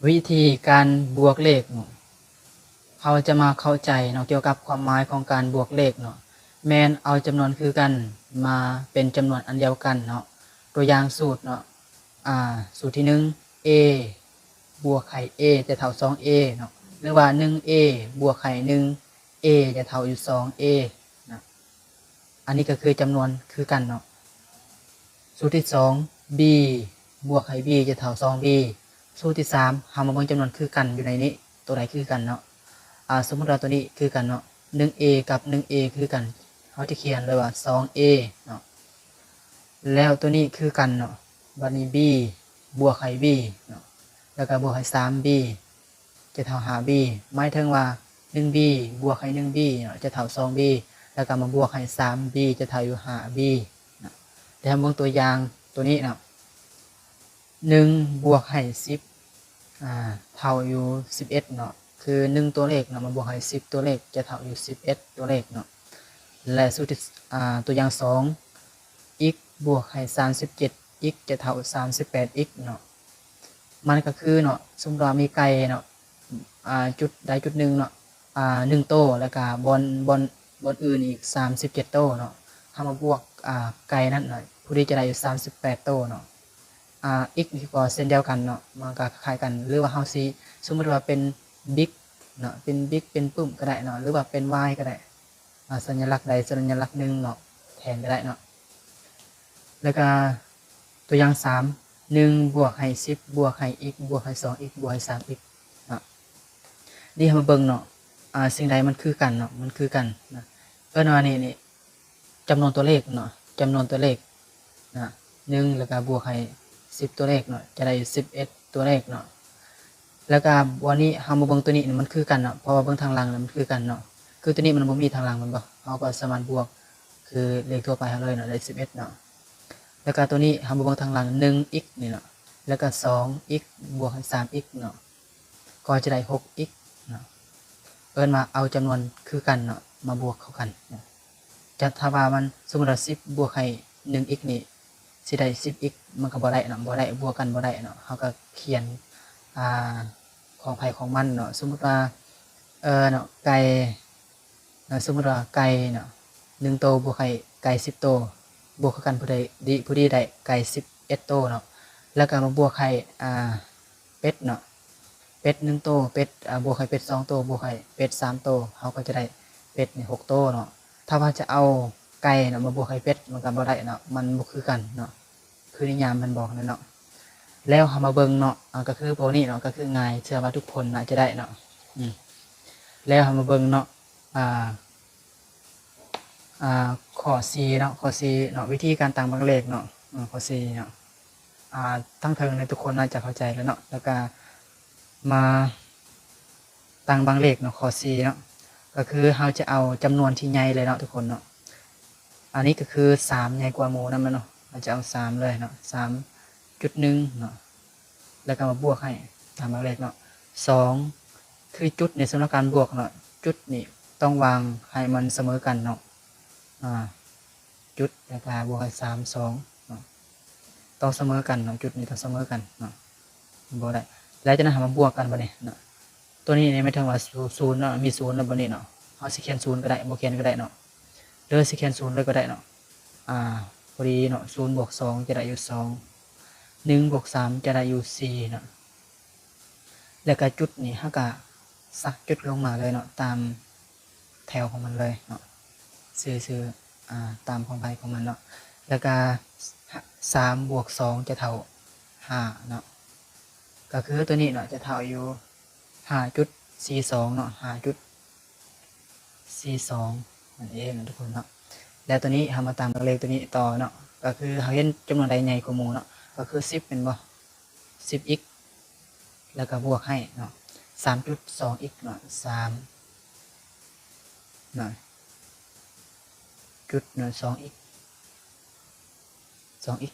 ວິທີການບວກເລກເນາະ ເຮົາຈະມາເຂົ້າໃຈເນາະ ກ່ຽວກັບຄວາມໝາຍຂອງການບວກເລກເນາະ ແມ່ນເອົາຈຳນວນຄືກັນມາເປັນຈຳນວນອັນດຽວກັນເນາະ. ຕົວຢ່າງສູດເນາະ ອາ ສູດທີໜຶ່ງ A ບວກໃຫ້ A ຈະເທົ່າສອງ A ເນາະ ຫຼືວ່າໜຶ່ງ A ບວກໃຫ້ໜຶ່ງ A ຈະເທົ່າຢູ່ສອງ A ເນາະ. ອັນນີ້ກໍຄືຈຳນວນຄືກັນເນາະ. ສູດທີສອງ B ບວກໃຫ້ B ຈະເທົ່າສອງ B. ສູດທີສາມ ເຮົາມາເບິ່ງຈຳນວນຄືກັນຢູ່ໃນນີ້ ໂຕໃດຄືກັນເນາະ. ອາ ສົມມຸດວ່າໂຕນີ້ຄືກັນເນາະ ໜຶ່ງ A ກັບໜຶ່ງ A ຄືກັນ ເຮົາຈະຂຽນເລີຍວ່າສອງ A ເນາະ. ແລ້ວໂຕນີ້ຄືກັນເນາະ ບັດນີ້ B ບວກໃຫ້ B ເນາະ ແລ້ວກໍບວກໃຫ້ສາມ B ຈະເທົ່າຫ້າ B ໝາຍເຖິງວ່າໜຶ່ງ B ບວກໃຫ້ໜຶ່ງ B ເນາະ ຈະເທົ່າສອງ B ແລ້ວກໍມາບວກໃຫ້ສາມ B ຈະເທົ່າຢູ່ຫ້າ B ເນາະ. ແລ້ວເຮົາເບິ່ງຕົວຢ່າງຕົວນີ້ເນາະ ໜຶ່ງ ບວກໃຫ້ສິບ ອາ ເທົ່າຢູ່ສິບເອັດເນາະ ຄືໜຶ່ງຕົວເລກເນາະ ມາບວກໃຫ້ສິບຕົວເລກ ຈະເທົ່າຢູ່ສິບເອັດຕົວເລກເນາະ. ແລະ ສູດທີ່ ອາ ຕົວຢ່າງສອງ x ບວກໃຫ້ສາມສິບເຈັດ x ຈະເທົ່າສາມສິບແປດ x ເນາະ. ມັນກໍຄືເນາະ ສົມມຸດວ່າມີໄກ່ເນາະ ອາ ຈຸດໃດຈຸດໜຶ່ງເນາະ ອາ ໜຶ່ງໂຕ ແລ້ວກະບ່ອນ ບ່ອນ ບ່ອນອື່ນອີກສາມສິບເຈັດໂຕເນາະ ເຮົາມາບວກ ອາ ໄກ່ນັ້ນເນາະ ພໍດີຈະໄດ້ຢູ່ສາມສິບແປດໂຕເນາະ. ອາ x ນີ້ກໍເຊັ່ນດຽວກັນເນາະ ມັນກໍຄ້າຍໆກັນ ຫຼືວ່າເຮົາຊິ ສົມມຸດວ່າເປັນບິກເນາະ ເປັນບິກ ເປັນປຶ້ມກໍໄດ້ເນາະ ຫຼືວ່າເປັນ y ກໍໄດ້ ອາ ສັນຍະລັກໃດສັນຍະລັກໜຶ່ງເນາະ ແທນກໍໄດ້ເນາະ. ແລ້ວກໍຕົວຢ່າງສາມ ໜຶ່ງ ບວກໃຫ້ສິບ ບວກໃຫ້ x ບວກໃຫ້ສອງ x ບວກໃຫ້ສາມ x ເນາະ. ນີ້ເຮົາມາເບິ່ງເນາະ ອາ ສິ່ງໃດມັນຄືກັນເນາະ ມັນຄືກັນນະ ເອີ້ນວ່ານີ້ ນີ້ ຈຳນວນຕົວເລກເນາະ ຈຳນວນຕົວເລກນະ ໜຶ່ງ ແລ້ວກະບວກໃຫ້ສິບຕົວເລກເນາະ ຈະໄດ້ສິບເອັດຕົວເລກເນາະ. ແລ້ວກະບັດນີ້ເຮົາມາເບິ່ງຕົວນີ້ ມັນຄືກັນເນາະ ເພາະວ່າເບິ່ງທາງຫຼັງນະ ມັນຄືກັນເນາະ ຄືຕົວນີ້ມັນບໍ່ມີທາງຫຼັງແມ່ນບໍ່ ເຮົາກໍສາມາດບວກຄືເລກທົ່ວໄປເຮົາເລີຍເນາະ ໄດ້ສິບເອັດເນາະ. ແລ້ວກະຕົວນີ້ເຮົາມາເບິ່ງທາງຫຼັງ ໜຶ່ງ x ນີ້ເນາະ ແລ້ວກະສອງ x ບວກໃຫ້ສາມ x ເນາະ ກໍຈະໄດ້ຫົກ x ເນາະ. ເອີ້ນວ່າເອົາຈຳນວນຄືກັນເນາະ ມາບວກເຂົ້າກັນເນາະ. ຈະ ຖ້າວ່າມັນ ສົມມຸດວ່າສິບບວກໃຫ້ໜຶ່ງ x ນີ້ ຊິໄດ້ສິບ x ມັນກໍບໍ່ໄດ້ເນາະ ບໍ່ໄດ້ ບວກກັນບໍ່ໄດ້ເນາະ. ເຮົາກໍຂຽນ ອາ ຂອງໃຜຂອງມັນເນາະ. ສົມມຸດວ່າ ເອີ ເນາະ ໄກ່ ເນາະ ສົມມຸດວ່າໄກ່ເນາະ ໜຶ່ງໂຕບວກໃຫ້ໄກ່ສິບໂຕ ບວກເຂົ້າກັນພໍດີ ພໍດີໄດ້ໄກ່ສິບເອັດໂຕເນາະ. ແລ້ວກໍມາບວກໃຫ້ ອາ ເປັດເນາະ ເປັດໜຶ່ງໂຕ ເປັດ ອາ ບວກໃຫ້ເປັດສອງໂຕ ບວກໃຫ້ເປັດສາມໂຕ ເຮົາກໍຈະໄດ້ເປັດນີ້ຫົກໂຕເນາະ. ຖ້າວ່າຈະເອົາໄກ່ເນາະມາບວກໃຫ້ເປັດ ມັນກໍບໍ່ໄດ້ເນາະ ມັນບໍ່ຄືກັນເນາະ ຄືນິຍາມມັນບອກນັ້ນເນາະ. ແລ້ວເຮົາມາເບິ່ງເນາະ ອາ ກໍຄືພວກນີ້ເນາະ ກໍຄືງ່າຍ ເຊື່ອວ່າທຸກຄົນໜ້າຈະໄດ້ເນາະ. ອືມ ແລ້ວເຮົາມາເບິ່ງເນາະ ອາ ອາ ຂໍ້ສີ່ເນາະ ຂໍ້ສີ່ເນາະ ວິທີການຕັ້ງບັ້ງເລກເນາະ. ອາ ຂໍ້ສີ່ເນາະ ອາ ທັງເທິງນີ້ທຸກຄົນໜ້າຈະເຂົ້າໃຈແລ້ວເນາະ. ແລ້ວກະມາຕັ້ງບັ້ງເລກເນາະ ຂໍ້ສີ່ເນາະ ກໍຄືເຮົາຈະເອົາຈຳນວນທີ່ໃຫຍ່ເລີຍເນາະທຸກຄົນເນາະ. ອັນນີ້ກໍຄືສາມໃຫຍ່ກວ່າໝູ່ນຳແມ່ນເນາະ ເຮົາຈະເອົາສາມເລີຍເນາະ ສາມຈຸດໜຶ່ງເນາະ. ແລ້ວກໍມາບວກໃຫ້ຕາມຫຼັກເລກເນາະ. ສອງ ຄືຈຸດນີ້ ສຳລັບການບວກເນາະ ຈຸດນີ້ຕ້ອງວາງໃຫ້ມັນສະເໝີກັນເນາະ ອາ ຈຸດ ແລ້ວກໍບວກໃຫ້ສາມ ສອງເນາະ ຕ້ອງສະເໝີກັນເນາະ ຈຸດນີ້ຕ້ອງສະເໝີກັນເນາະ ບໍ່ໄດ້. ແລ້ວຈາກນັ້ນເຮົາມາບວກກັນບັດນີ້ເນາະ. ຕົວນີ້ນີ້ໝາຍເຖິງວ່າສູນເນາະ ມີສູນແລ້ວບັດນີ້ເນາະ ເຮົາຊິຂຽນສູນກໍໄດ້ ບໍ່ຂຽນກໍໄດ້ເນາະ ຫຼືຊິຂຽນສູນເລີຍກໍໄດ້ເນາະ. ອາ ພໍດີເນາະ ສູນບວກສອງຈະໄດ້ຢູ່ສອງ ໜຶ່ງບວກສາມຈະໄດ້ຢູ່ສີ່ເນາະ. ແລ້ວກະຈຸດນີ້ເຮົາກະສັກຈຸດລົງມາເລີຍເນາະ ຕາມແຖວຂອງມັນເລີຍເນາະ ຊື່ ຊື່ ອາ ຕາມຂອງໃຜຂອງມັນເນາະ. ແລ້ວກະສາມບວກສອງຈະເທົ່າຫ້າເນາະ ກໍຄືຕົວນີ້ເນາະ ຈະເທົ່າຢູ່ ຫ້າຈຸດສີ່ສອງເນາະ ຫ້າຈຸດສີ່ສອງນັ້ນເອງເນາະທຸກຄົນເນາະ. ແລ້ວຕົວນີ້ເຮົາມາຕັ້ງເລກຕົວນີ້ຕໍ່ເນາະ ກໍຄືເຮົາເຫັນຈຳນວນໃດໃຫຍ່ກວ່າໝູ່ເນາະ ກໍຄືສິບແມ່ນບໍ່ ສິບ x ແລ້ວກໍບວກໃຫ້ເນາະ ສາມຈຸດສອງ x ເນາະ ສາມເນາະ ຈຸດເນາະ ສອງ x ສອງ x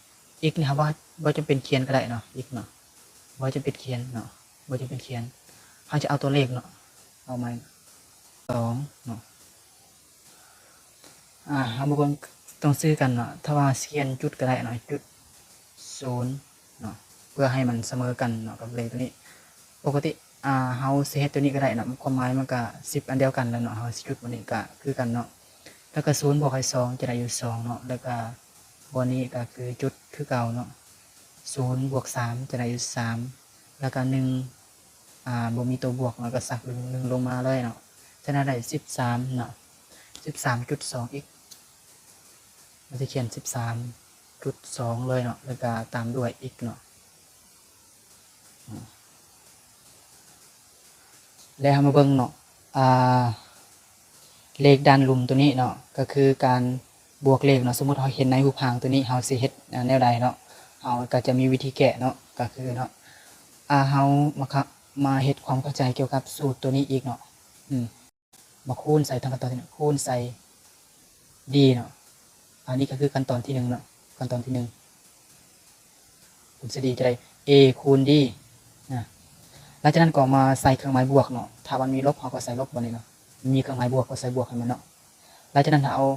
x ນີ້ເຮົາບໍ່ ບໍ່ຈຳເປັນຂຽນກໍໄດ້ເນາະ x ເນາະ ບໍ່ຈຳເປັນຂຽນເນາະ ບໍ່ຈຳເປັນຂຽນ ເຮົາຈະເອົາຕົວເລກເນາະ ເອົາມາສອງເນາະ. ອາ ເຮົາມາເບິ່ງຕົວຊື່ກັນເນາະ ຖ້າວ່າຂຽນຈຸດກໍໄດ້ເນາະ ຈຸດສູນເນາະ ເພື່ອໃຫ້ມັນສະເໝີກັນເນາະກັບເລກຕົວນີ້. ປົກກະຕິ ອ່າ ເຮົາຊິເຮັດຕົວນີ້ກໍໄດ້ເນາະ, ຄວາມໝາຍມັນກະສິບອັນດຽວກັນແຫຼະເນາະ, ເຮົາຊິຈຸດບ່ອນນີ້ກະຄືກັນເນາະ. ແລ້ວກະສູນບວກໃຫ້ສອງຈະໄດ້ຢູ່ສອງເນາະ, ແລ້ວກະບ່ອນນີ້ກະຄືຈຸດຄືເກົ່າເນາະ, ສູນບວກສາມຈະໄດ້ຢູ່ສາມ ແລ້ວກະໜຶ່ງ ອ່າ ບໍ່ມີຕົວບວກເນາະ, ກະສັກດຶງໜຶ່ງລົງມາເລີຍເນາະ, ຈະໄດ້ສິບສາມເນາະ, ສິບສາມຈຸດສອງ x ເຮົາຊິຂຽນສິບສາມຈຸດສອງເລີຍເນາະ, ແລ້ວກະຕາມດ້ວຍ x ເນາະ. ແລ້ວເຮົາມາເບິ່ງເນາະ ອ່າ ເລກດ້ານລຸ່ມຕົວນີ້ເນາະ ກໍຄືການບວກເລກເນາະ. ສົມມຸດເຮົາເຫັນໃນຮູບຮ່າງຕົວນີ້ ເຮົາຊິເຮັດ ອ່າ ແນວໃດເນາະ, ເຮົາກໍຈະມີວິທີແກ້ເນາະ, ກໍຄືເນາະ ອ່າ ເຮົາມາ ມາເຮັດຄວາມເຂົ້າໃຈກ່ຽວກັບສູດຕົວນີ້ອີກເນາະ. ອືມ ມາຄູນໃສ່ທັງຂັ້ນຕອນທີໜຶ່ງ ຄູນໃສ່ d ເນາະ. ອັນນີ້ກໍຄືຂັ້ນຕອນທີໜຶ່ງເນາະ, ຂັ້ນຕອນທີໜຶ່ງ ຄູນໃສ່ d ຈະໄດ້ a ຄູນ d ນະ. ຫຼັງຈາກນັ້ນກໍມາໃສ່ເຄື່ອງໝາຍບວກເນາະ, ຖ້າມັນມີລົບເຮົາກໍໃສ່ລົບ ບາດນີ້ເນາະ, ມີເຄື່ອງໝາຍບວກກໍໃສ່ບວກໃຫ້ມັນເນາະ. ຫຼັງຈາກນັ້ນເຮົາເອົາ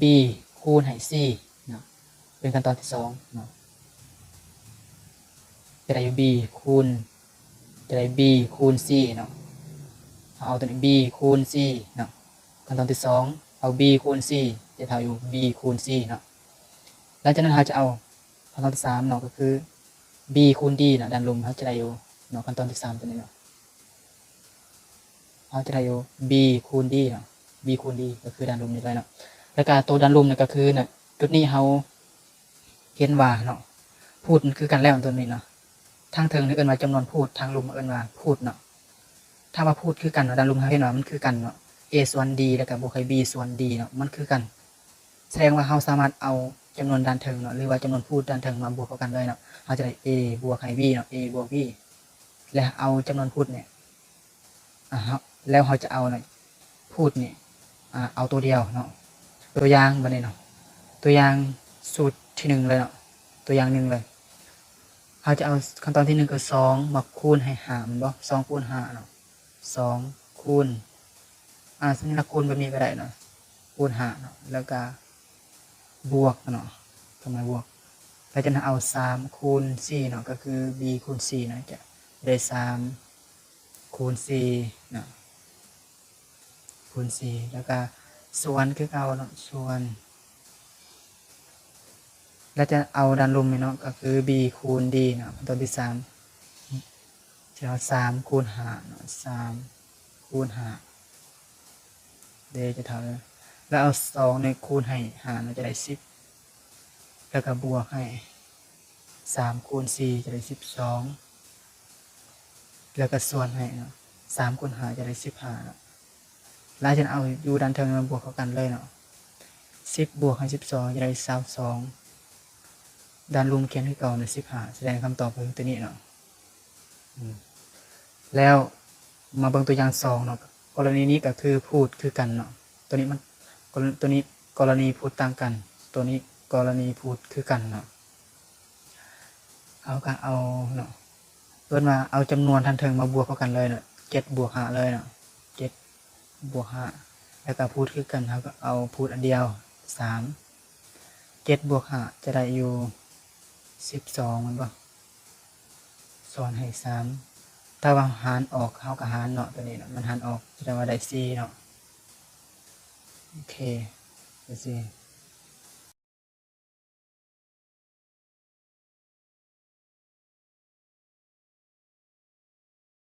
b ຄູນໃຫ້ c ເນາະ, ເປັນຂັ້ນຕອນທີສອງເນາະ. ຈະໄດ້ຢູ່ b ຄູນ ຈະໄດ້ b ຄູນ c ເນາະ. ເຮົາເອົາຕົວນີ້ b ຄູນ c ເນາະ, ຂັ້ນຕອນທີສອງ ເອົາ b ຄູນ c ຈະເທົ່າຢູ່ b ຄູນ c ເນາະ. ຫຼັງຈາກນັ້ນເຮົາຈະເອົາຂັ້ນຕອນທີສາມເນາະ, ກໍຄື b ຄູນ d ເນາະ, ດ້ານລຸ່ມເຮົາຈະໄດ້ຢູ່ເນາະ, ຂັ້ນຕອນທີສາມຕົວນີ້ເນາະ. ເຮົາຈະໄດ້ຢູ່ b ຄູນ d ເນາະ, b ຄູນ d ກໍຄືດ້ານລຸ່ມນີ້ເລີຍເນາະ. ແລ້ວກະໂຕດ້ານລຸ່ມນີ້ກໍຄືນະ ຈຸດນີ້ເຮົາເຫັນວ່າເນາະ ພູດມັນຄືກັນແລ້ວຕົວນີ້ເນາະ, ທາງເທິງນີ້ເອີ້ນວ່າຈຳນວນພູດ, ທາງລຸ່ມເອີ້ນວ່າພູດເນາະ. ຖ້າວ່າພູດຄືກັນເນາະ, ດ້ານລຸ່ມເຮົາເຫັນວ່າມັນຄືກັນເນາະ, a ສ່ວນ d ແລ້ວກະບວກໃຫ້ b ສ່ວນ d ເນາະ, ມັນຄືກັນ. ສະແດງວ່າເຮົາສາມາດເອົາຈຳນວນດ້ານເທິງເນາະ ຫຼືວ່າຈຳນວນພູດດ້ານເທິງມາບວກເຂົ້າກັນເລີຍເນາະ. ເຮົາຈະໄດ້ a ບວກໃຫ້ b ເນາະ, a ບວກ b ແລ້ວເອົາຈຳນວນພູດນີ້ ອາ ເຮົາ ແລ້ວເຮົາຈະເອົານະ ພູດນີ້ ອາ ເອົາຕົວດຽວເນາະ. ຕົວຢ່າງບາດນີ້ເນາະ, ຕົວຢ່າງສູດທີໜຶ່ງເລີຍເນາະ, ຕົວຢ່າງໜຶ່ງເລີຍ. ເຮົາຈະເອົາຂັ້ນຕອນທີໜຶ່ງຄືສອງມາຄູນໃຫ້ຫ້າແມ່ນບໍ່? ສອງຄູນຫ້າເນາະ, ສອງຄູນ ອາ ສັນຍະລັກຄູນແບບນີ້ກໍໄດ້ເນາະ, ຄູນຫ້າເນາະ, ແລ້ວກະບວກເນາະ, ເຄື່ອງໝາຍບວກ. ແລ້ວຈະເອົາສາມຄູນສີ່ເນາະ, ກໍຄື b ຄູນສີ່ເນາະ, ຈະໄດ້ສາມຄູນສີ່ເນາະ, ຄູນສີ່ ແລ້ວກະສ່ວນຄືເກົ່າເນາະ, ສ່ວນ ແລ້ວຈະເອົາດ້ານລຸ່ມນີ້ເນາະ, ກໍຄື b ຄູນ d ເນາະ, ຂັ້ນຕອນທີສາມ ຈະເອົາສາມຄູນຫ້າເນາະ, ສາມຄູນຫ້າເດ ຈະເທົ່າ ແລ້ວເອົາສອງນີ້ຄູນໃຫ້ຫ້າເນາະ, ຈະໄດ້ສິບ ແລ້ວກໍບວກໃຫ້ສາມຄູນສີ່ ຈະໄດ້ສິບສອງ ແລ້ວກໍສ່ວນໃຫ້ເນາະ, ສາມຄູນຫ້າ ຈະໄດ້ສິບຫ້າເນາະ. ແລ້ວຈະເອົາຢູ່ດ້ານເທິງມາບວກເຂົ້າກັນເລີຍເນາະ, ສິບບວກໃຫ້ສິບສອງ ຈະໄດ້ຊາວສອງ. ດ້ານລຸ່ມຂຽນຄືເກົ່າເນາະ ສິບຫ້າ ສະແດງຄຳຕອບກໍຄືຕົວນີ້ເນາະ. ອືມ ແລ້ວມາເບິ່ງຕົວຢ່າງສອງເນາະ, ກໍລະນີນີ້ກໍຄືພູດຄືກັນເນາະ, ຕົວນີ້ມັນ ຕົວນີ້ກໍລະນີພູດຕ່າງກັນ, ຕົວນີ້ກໍລະນີພູດຄືກັນເນາະ. ເຮົາກໍເອົາເນາະ, ເອີ້ນວ່າເອົາຈຳນວນທາງເທິງມາບວກເຂົ້າກັນເລີຍເນາະ, ເຈັດບວກຫ້າເລີຍເນາະ, ເຈັດບວກຫ້າ ແລ້ວກໍພູດຄືກັນ, ເຮົາກໍເອົາພູດອັນດຽວ ສາມ ເຈັດບວກຫ້າ ຈະໄດ້ຢູ່ສິບສອງແມ່ນບໍ່? ສ່ວນໃຫ້ສາມ ຖ້າວ່າຫານອອກ ເຮົາກໍຫານເນາະ, ຕົວນີ້ເນາະ ມັນຫານອອກ ສະແດງວ່າໄດ້ສີ່ເນາະ. ໂອເຄ ໄດ້ສີ່.